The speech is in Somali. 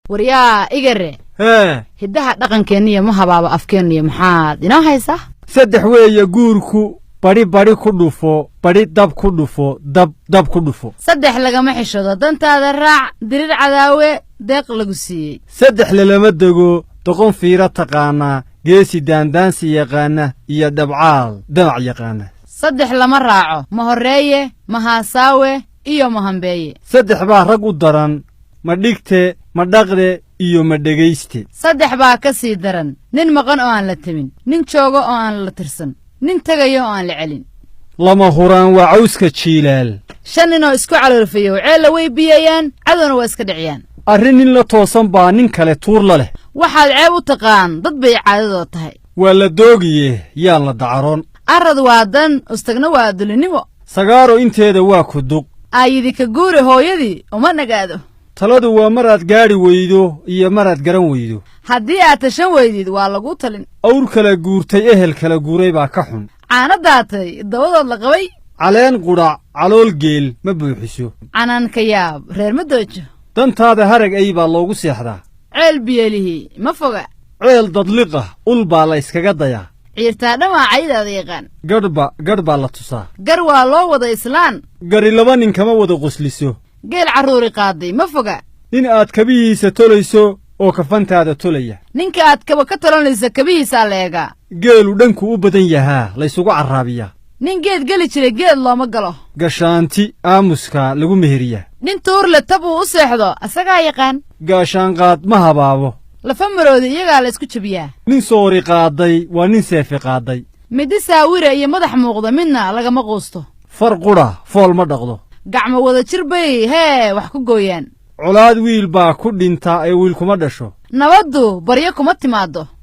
Waryaa igare. Hee. Hiddaha dhaqankeenniyo ma habaaba afkeenniyo maxaad inoo haysaa? Saddex weeye guurku: badhi badhi ku dhufo, badhi dab ku dhufo, dab dab ku dhufo. Saddex lagama xishado: dantaada raac, dirir cadaawe, deeq lagu siiyey. Saddex lalama dego: doqon fiiro taqaanaa, geesi daandaansi yaqaana iyo dhabcaal damac yaqaana. Saddex lama raaco: ma horreeye, ma haasaawe iyo ma hambeeye. Saddex baa rag u daran: ma dhigte, ma dhaqde iyo ma dhegayste. Saddex baa ka sii daran: nin maqan oo aan la temin, nin jooga oo aan la tirsan, nin tegaya oo aan la celin. Lama huraan waa cawska jiilaal. Shan ninoo isku caloolfayow ceella way biyayaan, cadowna waa iska dhiciyaan. Arrin nin la toosan baa nin kale tuur la leh. Waxaad ceeb u taqaan dad bay caadadoo tahay. Waa la doogiye yaan la dacaroon. Arad waa dan ustagna waa dulinimo. Sagaaro inteeda waa ku duq. Aayidi ka guure hooyadii uma nagaado. Taladu waa maraad gaadhi weydo iyo maraad garan weydo. Haddii aad tashan weydid, waa laguu talin. Awr kala guurtay ehel kala guuray baa ka xun. Caano daatay dabadood la qabay. Caleen qudhac calool geel ma buuxiso. Cananka yaab reer ma doojo. Dantaada harag ay baa loogu seexdaa. Ceel biyelihi ma foga. Ceel dadliqah ul baa la yskaga dayaa. Ciirtaa dhamaa caydaada yaqaan. Gadhba gadh baa la tusaa. Gar waa loo wada islaan. Gari laba nin kama wada qosliso. Geel carruuri qaaday ma foga. Nin aad kabihiisa tolayso oo kafantaada tolaya. Ninka aad kaba ka tolanaysa kabihiisaa la eegaa. Geelu dhanku u badan yahaa laysugu carraabiyaa. Nin geed geli jiray geed looma galo. Gashaanti aamuska lagu meheriyaa. Nin tuurle tab uu u seexdo asagaa yaqaan. Gaashaanqaad ma habaabo. Lafa maroodi iyagaa la isku jebiyaa. Nin soori qaaday waa nin seefi qaaday. Middi saawira iyo madax muuqda midna lagama quusto. Far qudha fool ma dhaqdo. Gacmo wada jir bay hee wax ku gooyaan. Colaad wiil baa ku dhintaa ee wiil kuma dhasho. Nabaddu baryo kuma timaaddo.